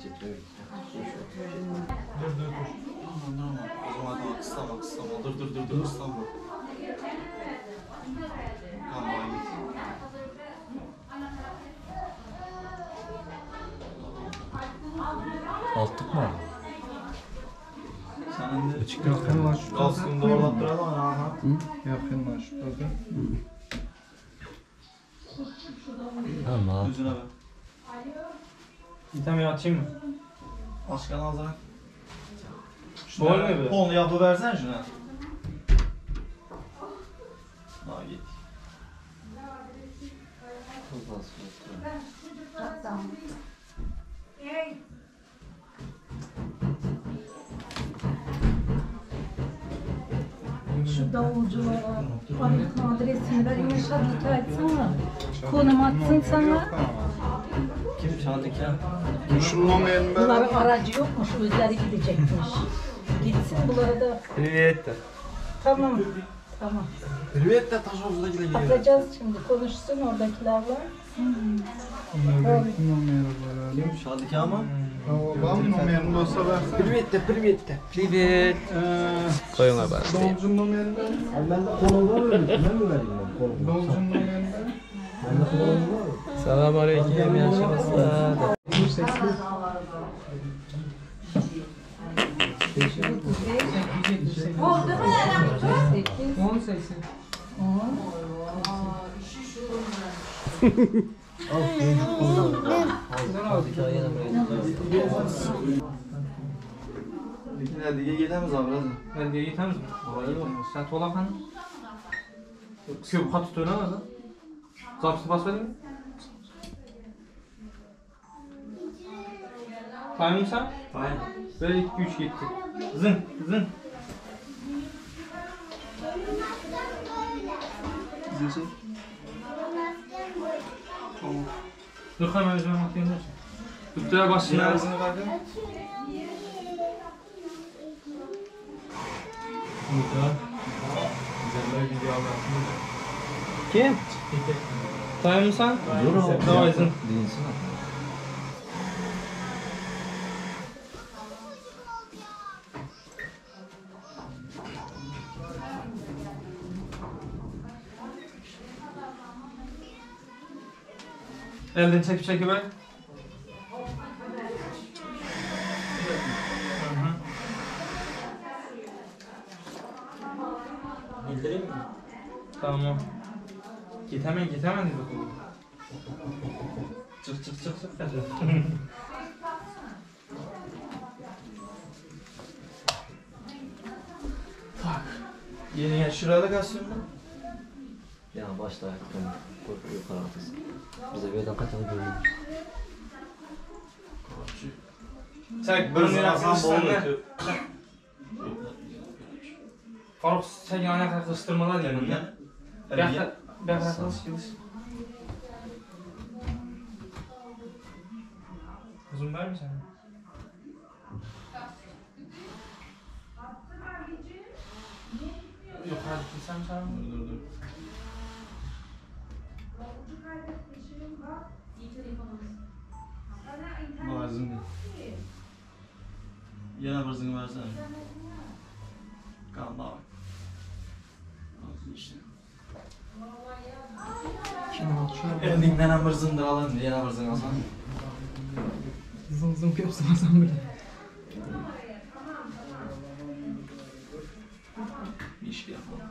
Dur dur. Dur dur dur. Aman aman. O zaman tamam kıslama kıslama. Dur dur dur dur kıslama. Tamam git. Altlık mı? Sen de Açık yok. Kalsın doğrulattıralım aha. Yakınlaştırdı. Tamam. Yüzüne bak. Bir tane açayım mı? Başkan ağzına. Bol mu bu? Onu yapıversen şuna. Ha git. Şu davulculara Faruk'un adresini ver, yumuşak açsana. Konum atsın sana. Kim çaldı ki? Şunun nomerini ver. Bunların aracı yokmuş, özleri gidecekmiş. Gitsin bunlara da. Привет. Tamam, tamam. Привет de taş oldu da Atacağız şimdi, konuşsun oradakilerle. Nomeri var. Kim çaldı ki ama? Babam nomerini de olsa versene. Привет de привет de. Привет. Koyuna bak. Davulcunun nomerini ver. Ben de konu var mı? Ben mi vereyim ben konu? Davulcunun nomerini ver. Ben de konu var mı? Selam aleyküm. İyi akşamlar. Oldu mu? 8, 10. Nerede gidemiz abi biraz. Ben de yetemiz mi? Sen tolak hani? Köp katı tölemez ha. Zapsı basmadın mı? Tayım sen? Aynen. Böyle 2 3 gitti. Zın zın. Bize şey. Dur hemen özüme bakayım. Tuttular başına. Yarısını verdim. Kim? Tayım sen? Давай zın. Elden çekip çekip ver. Bildireyim mi? Tamam. Git hemen git hemen dedi. Çık çık çık çık dedi. Yeni gel şurada kalsın mı? Ya başla ayaktan korkuyor karantısı. Bize bir yerden kaçanı görüyoruz. Çek Bir bunu zaman kılıçlarını. bol Faruk sen yana kılıçtırmalar yanında. Yani. Bir dakika kılıç kılıç. Uzun var mı sana? Yok hadi sen sen. Dur dur dur. Lazım değil. Yine bırzını versene. Kan daha bak. İşte. Elinden bırzındır alın diye yine bırzını alsan. Zım zım köpsün Hasan bile. Bir iş yapalım.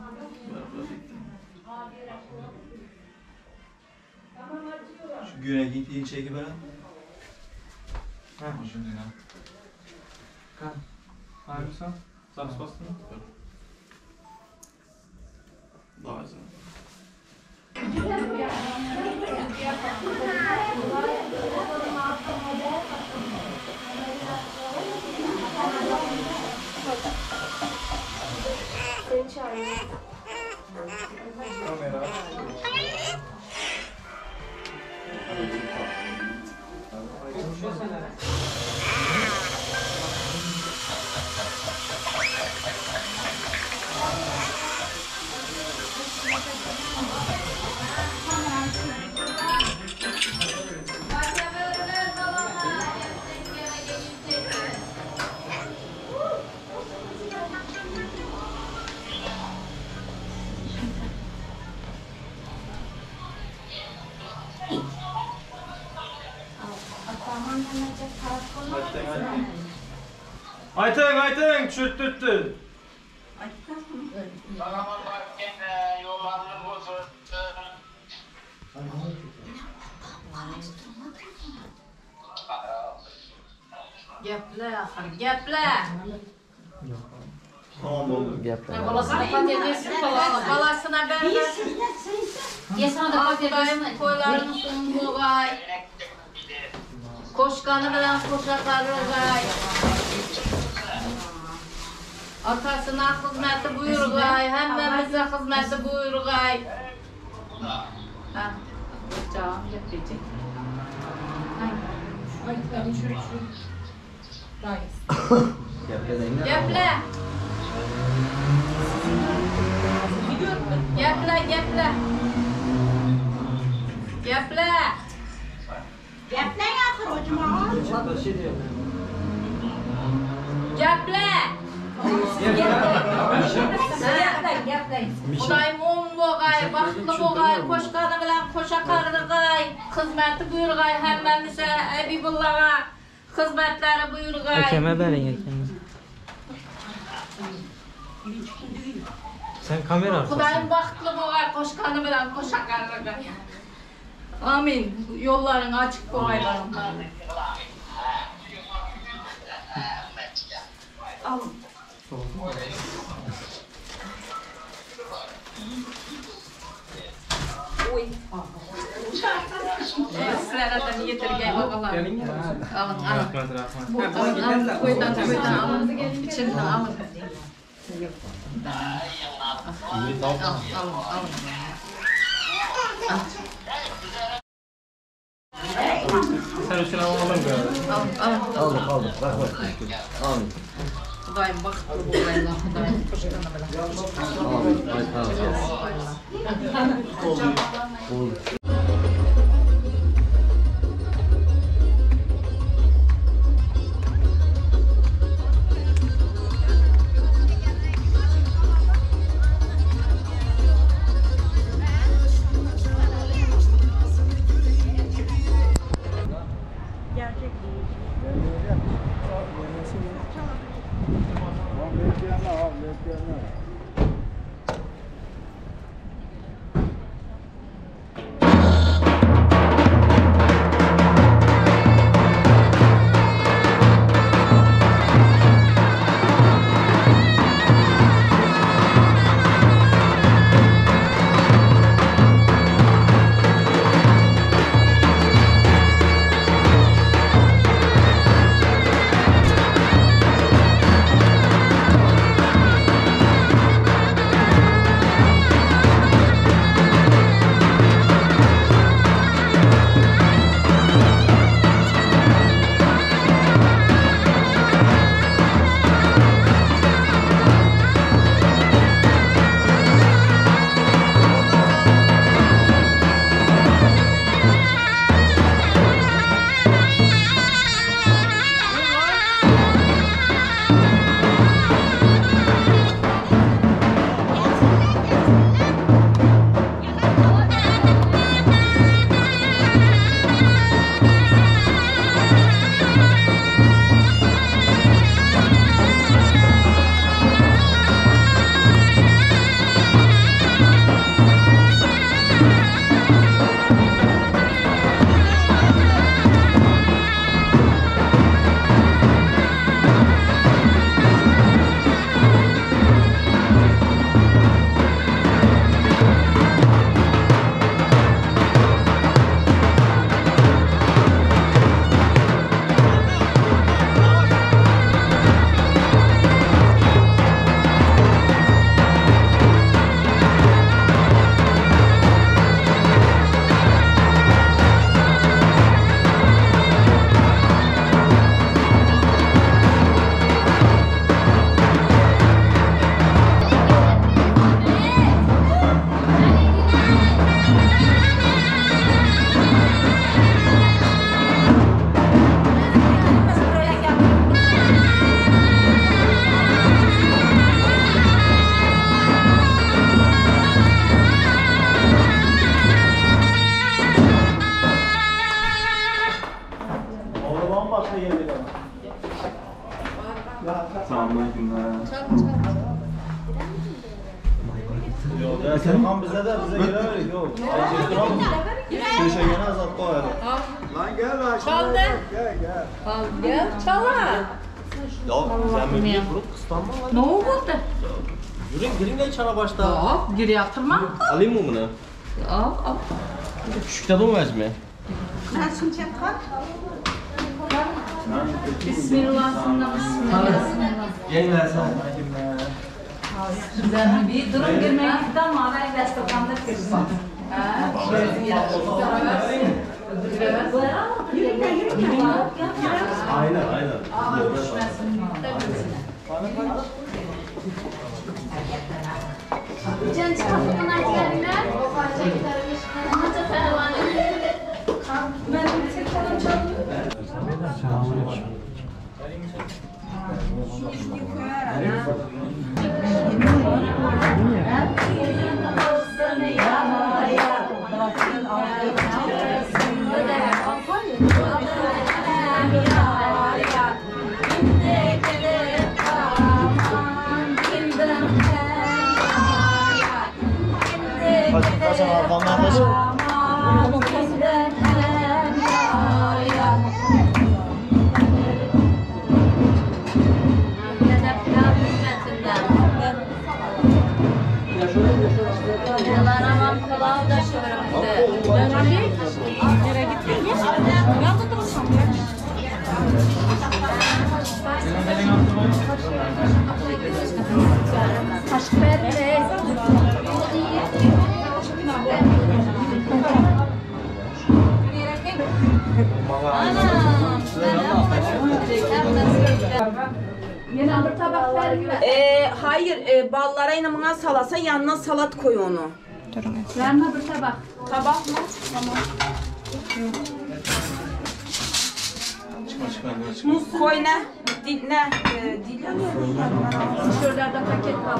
Böyle böyle gitti. Şu güne gittiğin çeki böyle. Ha. Şimdi ya. Kan. Abi sen? Zaps bastın mı? Daha güzel. Aýtyň, aýtyň, çürtdürtdi. Geple ahyr, geple. Geple. Balasına patates, balasına ver. Yesene de Altayım koyların sonu bogay. Koşkanı bilen koşa karıgay. Atasına hizmeti buyurgay, hemmemize hizmeti buyurgay. Ha, canım geplecek. Geple deyin. Geple. Geple, geple. Geple. Geple. Hudaýym oň bolgaý, bagtly bolgaý, koşgany bilen koşa kardygaý, hyzmaty buýurgaý hemmämize, Ebibullaga hyzmatlary buýurgaý. Ekeme beriň ekeme. Sen kamera arkasın. Hudaýym bagtly bolgaý, koşgany bilen koşa kardygaý. Amin. Ýollaryň açyk bolgaý balam. Al. Oý. Sizlere de ýetirgeý bagalar. Alyň, alyň. Rahmat, rahmat. Alın, alın, koydan, koydan alın. İçinden alın. Al, alın, alın. Sen üçin alalım galiba. Alın, alın. Aldık aldık. Bak bak. Amin. Hudaýym bagtly bolgaýlar, Hudaýym hoşgana bilen. Amin. Aytmaz gelsin. Oldu. Yok ya Serkan bize de bize giremedik yok. Köşegene azat koyarım. Lan gel lan. Çaldı. Gel gel. Gel çala. Ya sen bir vurup kıslanma lan. Ne oldu? Yürüyün girin de içeri başta. Hop, gir yatırma. Alayım mı bunu? Al, al. Küçük de olmaz mı? Bismillah, bismillah. Gel sen. Bir durum girmeye gitti ama ben restoranda kızım. Aynen aynen. Kaç arkamdan kaç. Hayır, ballara inamına salasa yanına salat koy onu. Verme bir tabak. Tabak mı? Çıkma çıkma çıkma. Muz koy ne? Ne? Dil Şuralarda paket var.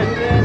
Privet.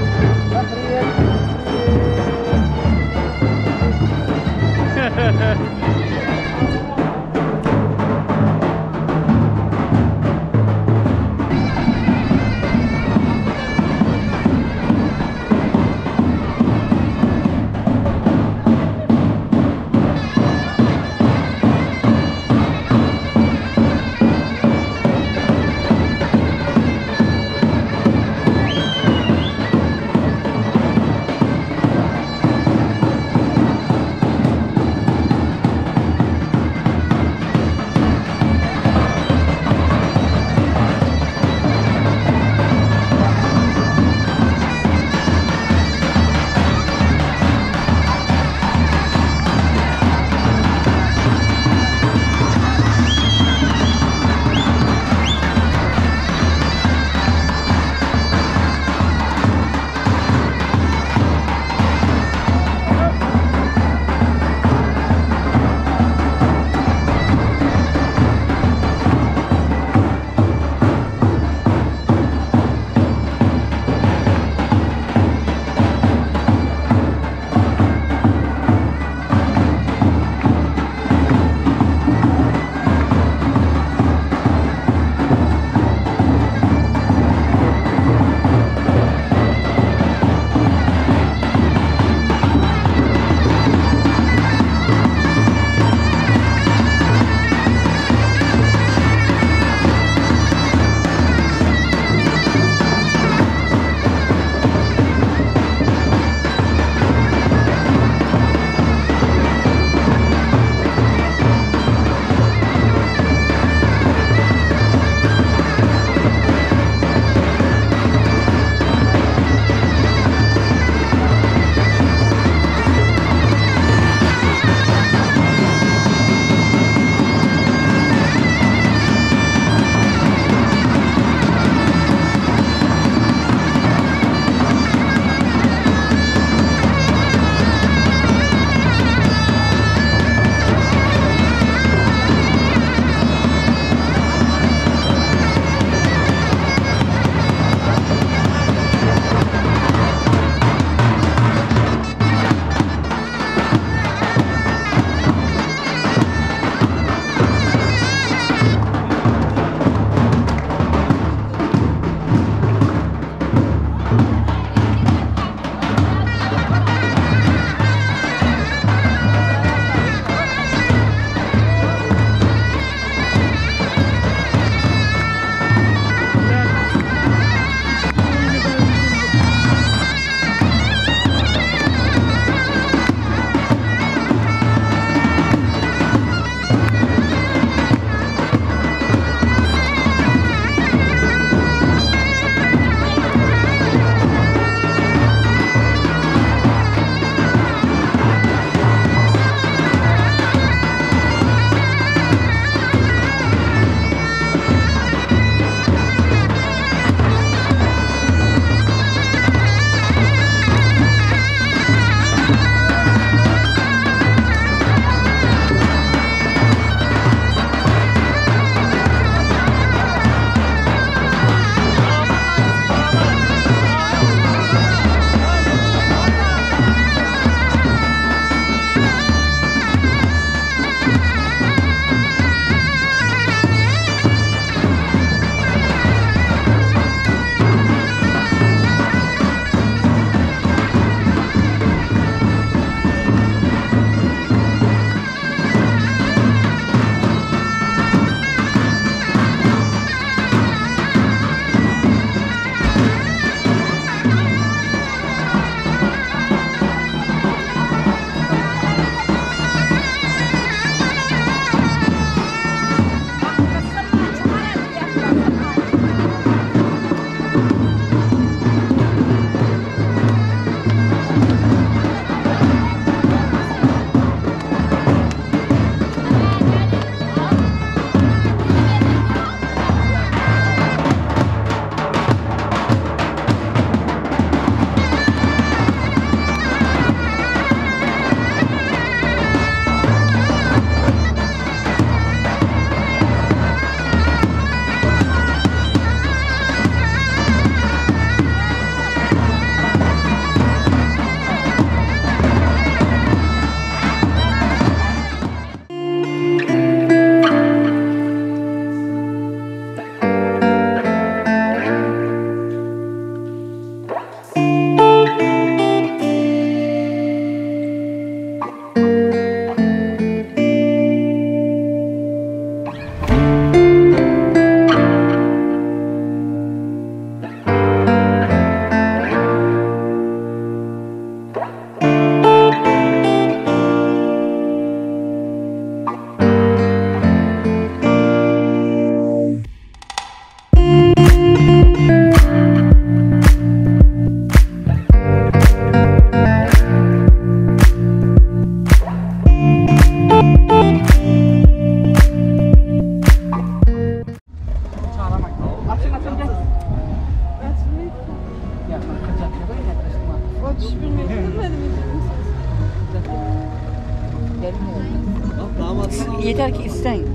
Yeter ki isteyin.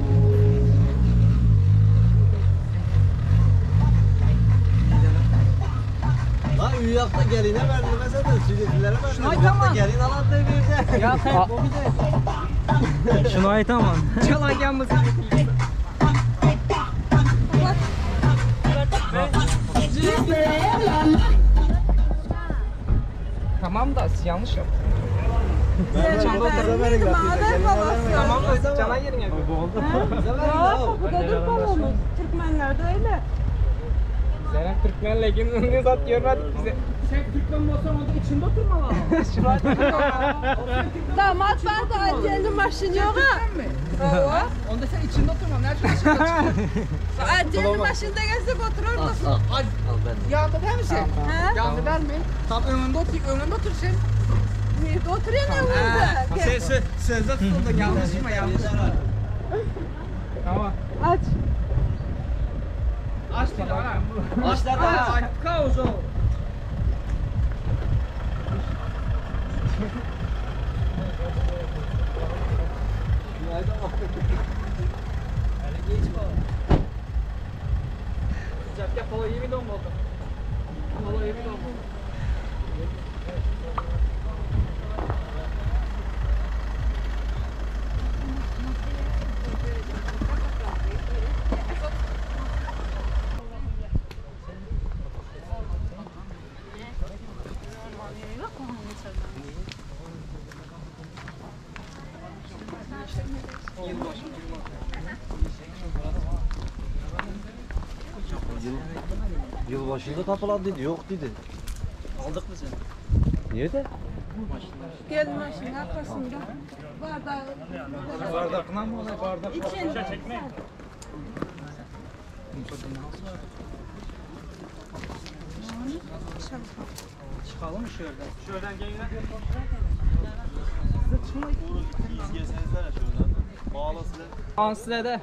Lan uyuyakta geline verdi mesela sürekilere verdi. Uyuyakta gelin alan da bir Ya sen Şunu aytaman. Çalan mısın? Tamam da siz yanlış yaptınız. Tamam da cana yerin yapıyor. Kapıdadır balonuz. Türkmenlerde öyle. Zeynep Türkmenle ne zat görmedik bize. Sen Türkmen olsan onda içinde oturmalı. Şunu Damat var da acele maşın yok ha. Ova. Onda sen içinde oturma. Nerede içinde Acele maşında gelsek otururduk. Al, al ben de. Yanında değil misin? Yanında değil mi? Tam önünde otur, önünde otur sen. Nerede oturuyorsun önünde? Sen söz, sözde tutuldun yanlış mı yanlış mı? Tamam. Aç. Aç dedi ana. Aç lan da. Aç. Kaos o. Yılbaşında kapılar dedi, yok dedi. Aldık mı seni? Niye de? Gel maşın arkasında. Bardağı. Bardakla mı olay bardak? İçin. Çıkalım mı şuradan? Şuradan gelin. Biz gelseniz var ya şuradan. Bağlasın. Ansıda da.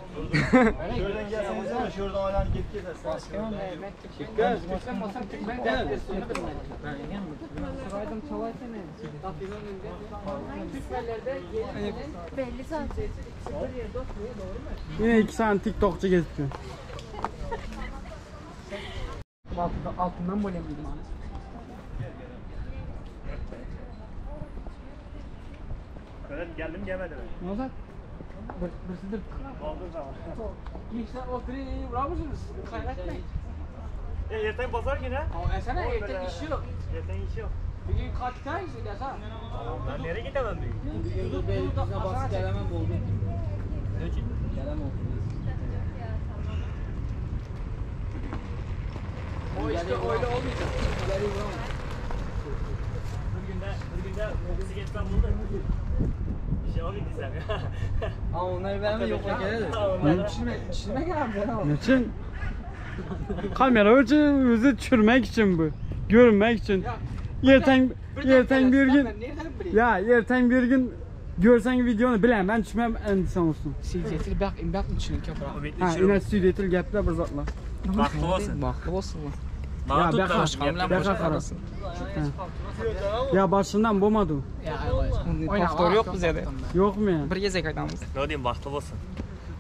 Şuradan gelseniz var ya şuradan ayağını git gezersin. Sen olsan Türkmen derdi. Sıraydım çalaysan Türkmenlerde Belli zaten. Yine iki tane TikTokçu geziyor. Altından, altından böyle miydim anasını? Geldim gelmedi mi? Ne olacak? Bir, birisidir. Aldığım zaman. Gençler oturuyor, bravo musunuz? Kaybetmeyin. E, erten pazar günü. Ama esene erten işi yok. Erten işi yok. Bugün kaçta işi desen? Ben nereye gidemem bugün? Dur, dur, dur, asana çek. Ne için? O işte öyle olmayacak. Bir günde, bir günde bisikletten buldum. Bir şey olmadı desem ya. Ama onlar verme yok o gelir. Düşürme, düşürme gel abi. Niçin? Kamera için, bizi düşürmek için bu. Görünmek için. Yerten, yerten bir gün, Nereden bileyim? ya yerten bir gün görsen videonu bilen ben düşmem endişen olsun. Seyirci bak, bak içine köprü. Ha, yine süretil gapler bir zatla. Baktı olsun. Baklı olsun lan. Bana Ya tut bak- da. Başkanım Baka karasın. Ya başından bulmadı. Doktor yok bize de. Yok mu ya? Bir gezek adamız. Ne diyeyim baktı olsun.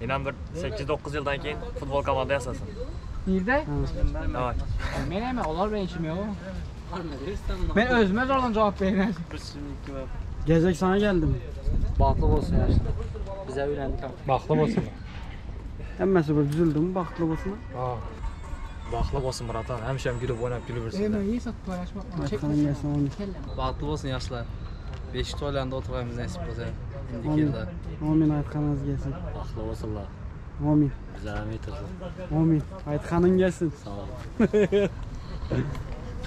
İnan bir 8-9 yıldan keyin futbol komanda yasasın. Nerede? Evet. Men hemen olar ben içim yok. Ben özüme zordan cevap vermez. Gezek sana geldim. Bahtlı olsun yaşlı. Bize öğrendik abi. Baxlı olsun. Hemmesi bir düzüldü mü baktı olsun. Baxlı olsun bratan. Həmişə gülüb oynayıb gülüb Hemen iyi sat paylaşma. Aytkanın gelsin amin. Bahtlı olsun yaşlar. Beşik toylarında oturayımız nasip olsa. Indiki Amin. yılda. Amin aytkanınız gelsin. Baxtlı olsunlar. Amin. Bize hem yetirsin. Amin. Aytkanın gelsin. Sağ ol.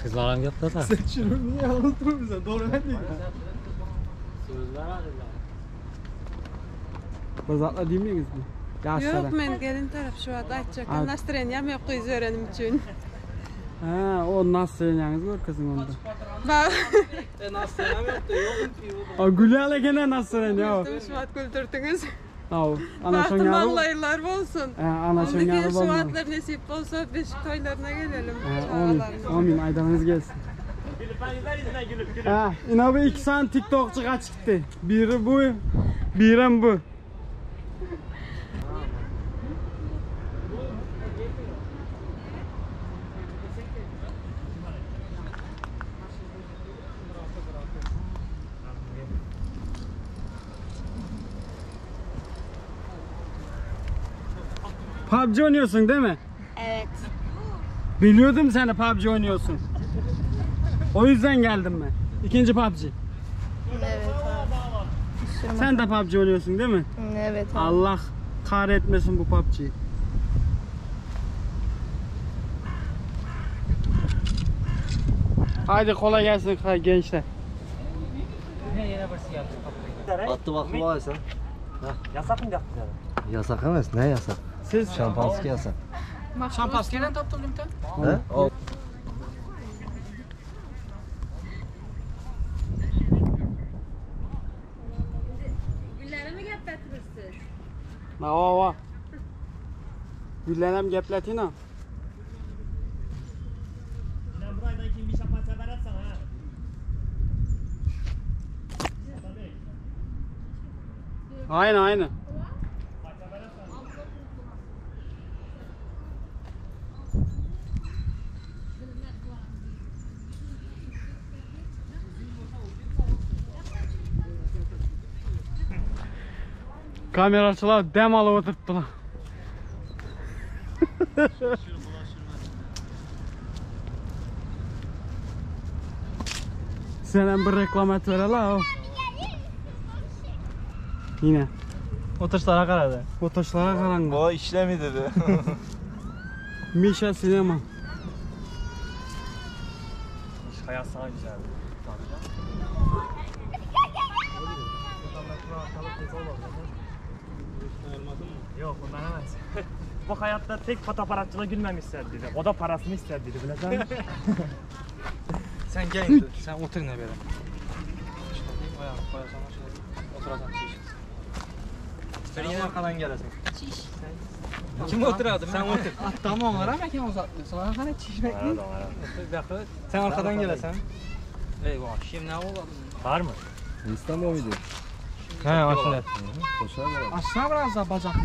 Kızlar hem yaptı da. Şunu niye unuttun bize? Doğru ben değil. Sözler Bir zatla değil miyiz bu? Yaşlara. Yok men gelin taraf şu an aytacak. Ha. Настроением yok kız öğrenim için. Ha, o nasıl yalnız gör kızın onda. Bak. E nasıl yoktu yok. O Gülyala gene nasıl ya? Şu an güldürdünüz. Al. Ana Bahtı şoňaly. mallaylar olsun. Ha, ana Ondaki şoňaly şu bolma. atlar nesip olsa beşik toylarına gelelim. Amin. Çağlarına. Amin. Aydanınız gelsin. Gülüp ben izler izler gülüp gülüp. Ha, ina bu iki tane TikTokçu kaç gitti. Biri bu, biri bu. PUBG oynuyorsun değil mi? Evet. Biliyordum seni PUBG oynuyorsun. O yüzden geldim ben. İkinci PUBG. Evet abi. Sen de PUBG oynuyorsun değil mi? Evet abi. Allah kahretmesin bu PUBG'yi. Haydi kolay gelsin gençler. Attı baklava sen. Yasak mı yaptı? Yasak emez. Ne yasak? Siz Şampanski yasak. Şampaskeden taptım limten. He? O. Gülleri mi gepletirsiz? Va va. Güllenem gepletin ha. Buraydan kim bir şampanski haber atsana ha. Aynen aynen. Kameraçılar dem alıp oturttular. Sen bir reklam et ver la. Yine. Oturuşlara qaradı. O taşlara karanlık. O işlemi dedi. Mişa sinema. Hayat sana güzeldi. Yok ondan emez. Bu hayatta tek fotoaparatçıda gülmemişler dedi. O da parasını ister dedi bileceksin. Sen gel indi. Sen otur ne belə. Ayağını koyasan şöyle oturasan çiş. Sen yine arkadan gelesin. Kim oturadı? Sen otur. Tamam onlara mekan uzatmıyor. Sonra hani çişmek mi? Sen arkadan gelesen. Eyvah, şimdi ne oldu? Var mı? İstanbul muydu? He aslında. Koşar mı? Açsana biraz daha bacakını.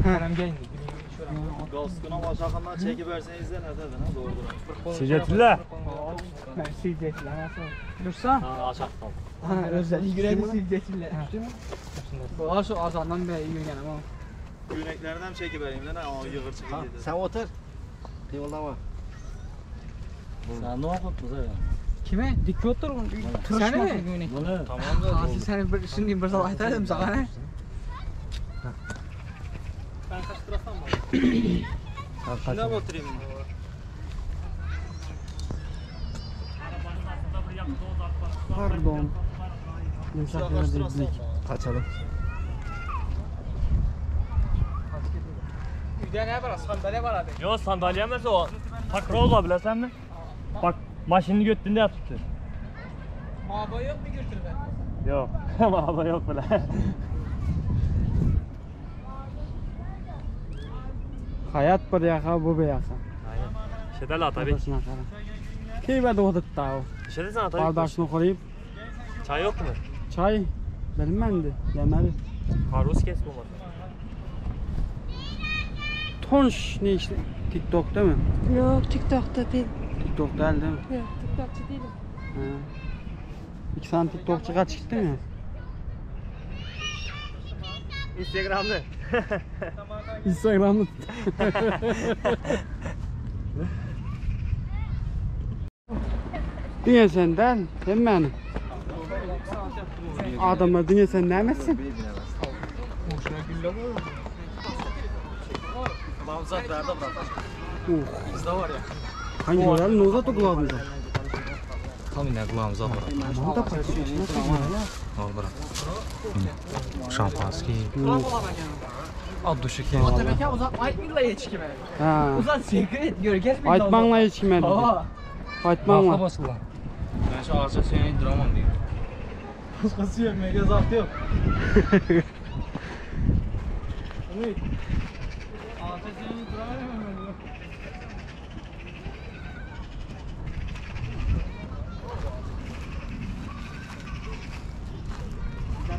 Kerem gel indi. Galskuna başakından çekiverseniz de ne dedin ha doğrudur. Sicetilla. Ben silcekler nasıl? Dursa. Ha aşağı kal. Ha özellikle girelim silcekler. Bu şu azandan beri yürüyen ama. Güneklerden çekivereyim lan o yığır Ha, sen otur. Kıyıldama. Sen ne okuttun sen? Kime? Dik otur. Seni mi? Bunu. Tamam da. Aslı seni bir, şimdi bir saat aytardım sana ne? Ben kaçtırasam mı? Sen Şuna mı oturayım? Pardon. Yumuşak yerde iblik. Kaçalım. Üde ne var? Sandalye var abi. Yok sandalye emez o. Takrol var bilesen mi? Bak maşını götünde yatıptı. Maba yok mu götürme? Yok. Ama yok bile. Hayat bir yaka bu bir yaka. Şedel at abi. Odasına qara. Keyvedi oturttu o. Şedel at abi. Bardaşını koyup Çay yok mu? çay bilinmendi. Yemedi. Karus kes bu masa. Tonş ne işte? TikTok değil mi? Yok TikTok'ta değil. TikTok değil değil mi? Yok TikTokçu değilim. Ha. İki tane TikTokçu kaç gitti mi? Instagram'da. Instagram'da. Diye sen del, hemen. Adamlar diye sen ne etsin? Uzat verdi bırak. Uh. Bizde var ya. Hangi görelim ne uzat o kulağımıza? Tam yine kulağımıza var. Tamam da parça Al bırak. Şampanski. Ad duşu ki. Atabeke uzat aytmırla yetişkime. Ha. Uzat secret gör gezme. Aytmanla yetişmedi. Aa. Aytmanla. basılan. Ben şu ağaca seni duramam diyor. Başkası yemeye zapt yok.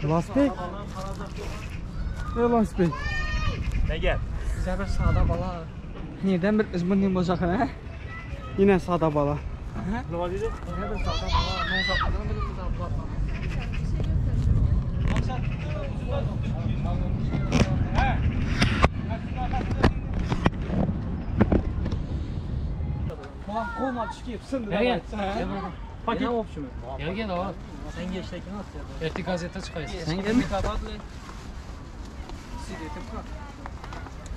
Lastik. Ne lastik? Ne gel? Bize bir sağda bala. Nereden bir biz bunun bozak ha? Yine sada bala. Ne var dedi? Ne bir sağda bala. Ne uzatmadığını bilir biz uzatmadık. Gel Paket. Gel gel ağa. Sen geç Erti gazete çıkaysın. Sen gel.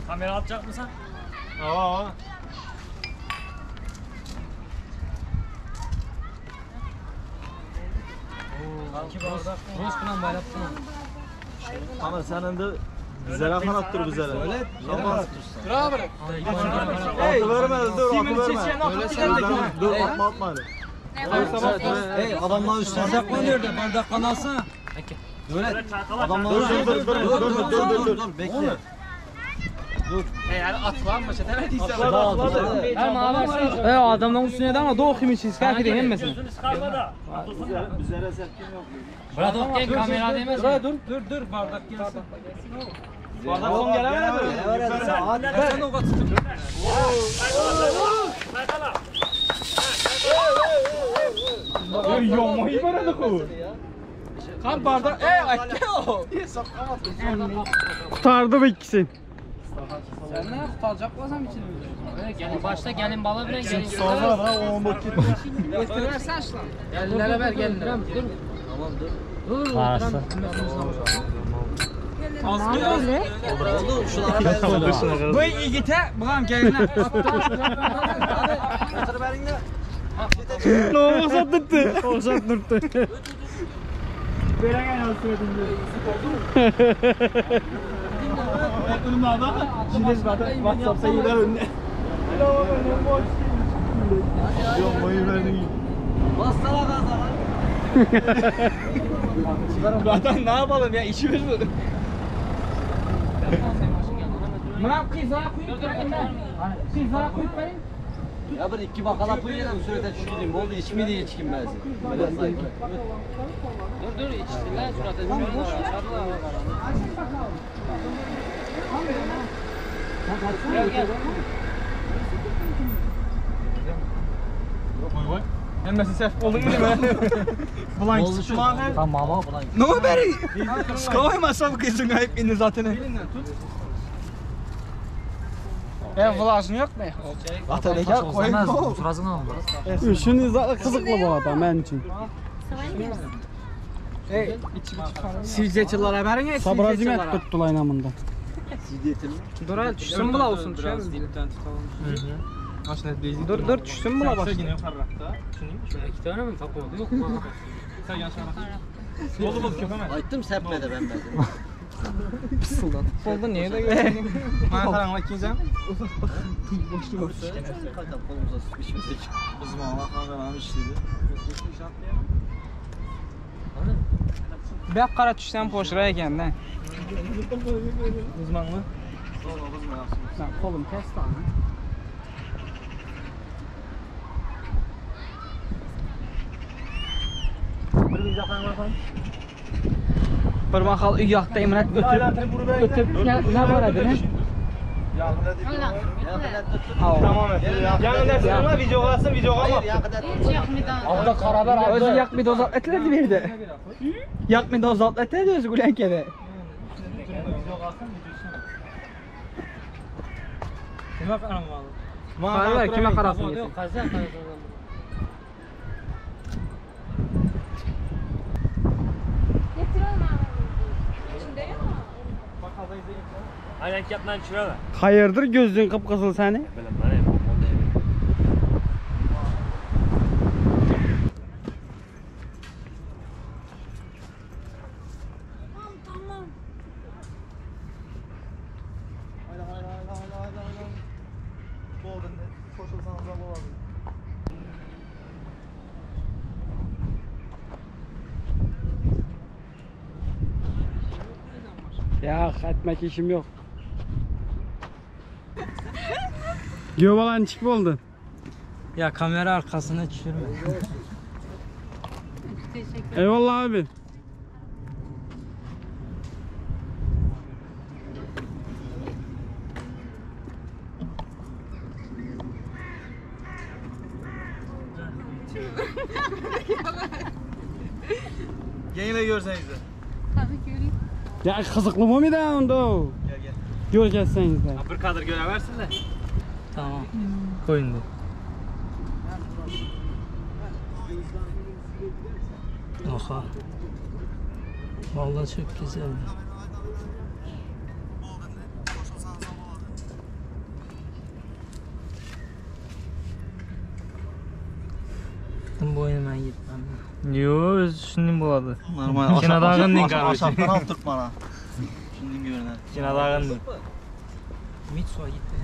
Kamera atacak mısın? Aa. Rus bilen baylapsın. Ama sen de bizlere kanattır bizlere. Öyle. Tamam. Hey, Atı verme dur atı verme. Dur atma atma hadi. Hey adamlar üstüne saklanıyor da bardak kanalsana. Böyle adamlar Dur dur dur dur dur dur dur dur. bekle. Hey, atlanma, çetemediyse. E adamdan üstüne de ama doğru kim için kalk hemmesini. Gözünü çıkarma da. Bizlere sevkin yok. Bırak gel kamera demez. Dur dur dur dur bardak gelsin. Bardak son gelemedi. Ben o kadar Yomoyu bana ku. Kan bardak, ey akke o. Kurtardı bu ikisi. Sen ne tutalacak olsam içini Gelin başta gelin bala bilen gelin. Sonra bırak o bok gitme. Götürürsen şunu. Gelinlere ver gelinlere. Dur. Tamam dur. Dur. Oldu şunlara ben Bu yigite, bulam gelinler. Ne olsa tuttu. Olsa tuttu. WhatsApp'ta gider önüne. Yomoyu verdin. Bassana gaza lan. Zaten ne yapalım ya işimiz bu. Buna kıza koyup verin. Kıza koyup verin. Ya bir iki bakala koyuyorum surete düşkünüm. Oldu içmedi içkim ben seni. Böyle saygı. Dur dur içsinler suratı. Lan boş ver. Gel gel. Hemmesi sef oldu mu değil mi? Bulan Tamam ama bulan. Ne o beri? Skoymasa bu kızın kayıp indi zaten. E vlajın yok mu? Ataş olmaz. Suratını al. Şunu zaten kızıklı bu adam benim için. Ey, Sizceçiler verin ya. Sabrazimet tuttu lan amında. Dur hele düşsün bula olsun düşeriz. Dipten tutalım. Dur dur düşsün bula başla. Yine yukarıda. İki tane mi takıldı? Yok mu? Sen yan şarkı. Oldu bol köpeme. Ayttım sepmedi ben ben. Oldu niye de gördün? Bana karanlık ikinci. Hakikaten kolumuza sıkışmıştık. Bizim Allah kameramı işledi. Bək qara düşsən poşura ekən də. Uzmanlı. Sən kolum kəs lan. Bir baxal uyaqda İmrət ötüb ötüb nə, nə var idi nə? Tamam. Yanında sınırma video alsın video alma. Abda qarabar özü yaq bir dozat etlədi bir də. Yaq bir dozat etlədi özü gülənkədə. Kime karamalı? Qarabar kimə qarasın Yok kazan kazan. Aynen yapman çüreme. Hayırdır gözün kıpkızıl seni? Bilim ben Haydi haydi haydi haydi haydi haydi. Doğru ne? Koşulsanız da bu Ya etmek işim yok. Göbalan çık oldu. Ya kamera arkasına düşürme. Eyvallah abi. Yine görseniz de. Ya kızıklı mı bir daha onda? Gel gel. Ýol kesseňizde. Bir kadr görewersin de. Tamam. Koy indi. Oha. Vallahi çok güzeldi. Bu oyunu ben gitmem. Yo, öz düşündüğüm boladı. Normal. Kinadağın din kardeşim. Aşağıdan al Türkmana. Şunun görünen. Kinadağın din. Mitsu'a gitti.